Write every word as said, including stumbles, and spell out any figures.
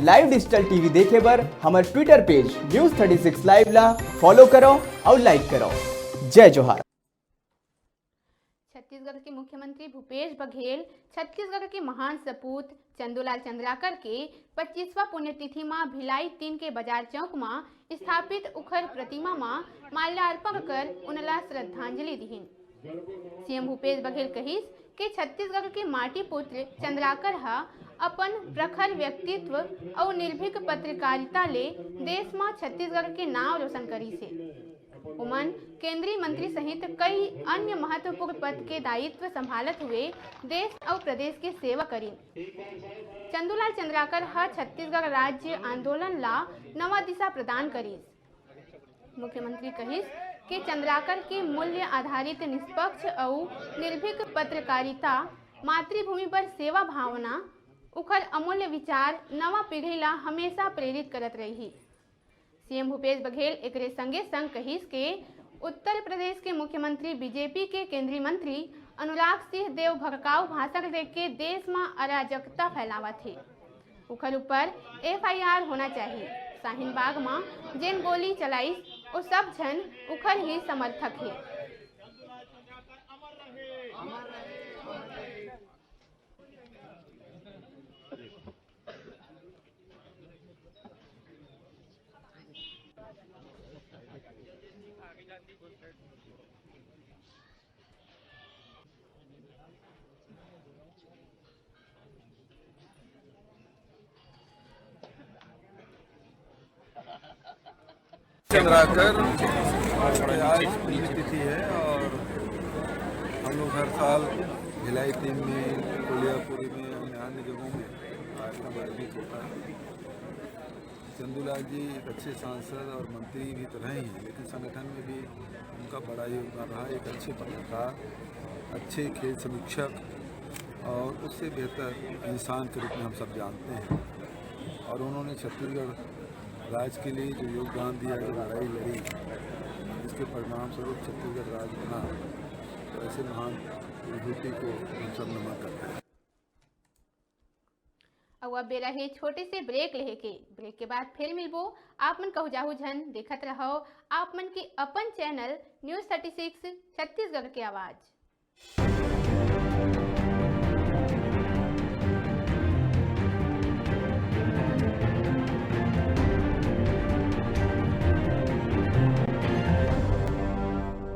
Live digital T V देखे बर हमर Twitter page News thirty six Live ला follow करो और like करो। जय जोहार। छत्तीसगढ़ के मुख्यमंत्री भूपेश बघेल छत्तीसगढ़ के महान सपूत चंदूलाल चंद्राकर के पच्चीसवां पुण्यतिथि म भिलाई तीन के बाजार चौक म स्थापित उखर प्रतिमा म माल्यार्पण कर उनला श्रद्धांजलि दिहिन। सीएम भूपेश बघेल कहिस कि छत्तीसगढ़ के माटी पुत्र चंद्राकर ह अपन प्रखर व्यक्तित्व अउ निर्भीक पत्रकारिता ले देश म छत्तीसगढ़ के नाव रोशन करिस हे। ओमन केंद्रीय मंत्री सहित कई अन्य महत्वपूर्ण पद के दायित्व संभालत हुए देश अउ प्रदेश के सेवा करिन। चंदूलाल चंद्राकर ह छत्तीसगढ़ राज्य आंदोलन ला नवा दिशा प्रदान करिस। मुख्यमंत्री कहिस कि चंद्राकर के मूल्य आधारित निष्पक्ष अउ निर्भीक पत्रकारिता, मातृभूमि पर सेवा भावना, उखर अमूल्य विचार नवा पीढ़ी ला हमेशा प्रेरित करत रही। सीएम भूपेश बघेल एकरे संगे संग कहिस के उत्तर प्रदेश के मुख्यमंत्री बीजेपी के केंद्रीय मंत्री अनुराग सिंह देव भड़काऊ भाषण देके देश म अराजकता फैलावत हे। उखर ऊपर एफआईआर होना चाहिए। शाहीन बाग म जेन गोली चलाइस, वो सब झन उखर ही समर्थक हे। चंद्राकर आज पुण्यतिथि है और हम लोग हर साल भिलाई तीन में, कोलियापुरी में, अन्य अन्य जगहों में कार्यक्रम आयोजित होता है। चंदूलाल जी एक अच्छे सांसद और मंत्री भी तो रहे हैं, लेकिन संगठन में भी उनका बड़ा योगदान रहा। एक अच्छे पत्रकार, अच्छे खेल समीक्षक और उससे बेहतर इंसान के रूप में हम सब जानते हैं। और उन्होंने छत्तीसगढ़ राज्य के लिए जो योगदान दिया, जो लड़ाई लड़ी, जिसके परिणाम स्वरूप छत्तीसगढ़ राज्य बना, तो ऐसे महान विभूति को हम सब नमन करते हैं। अब बेरा हे छोटे से ब्रेक लेहे के। ब्रेक के बाद फिर मिलबो। आप मन कहू जाहू झन, देखत रहो आप मन के अपन channel news thirty six Chhattisgarh के आवाज़।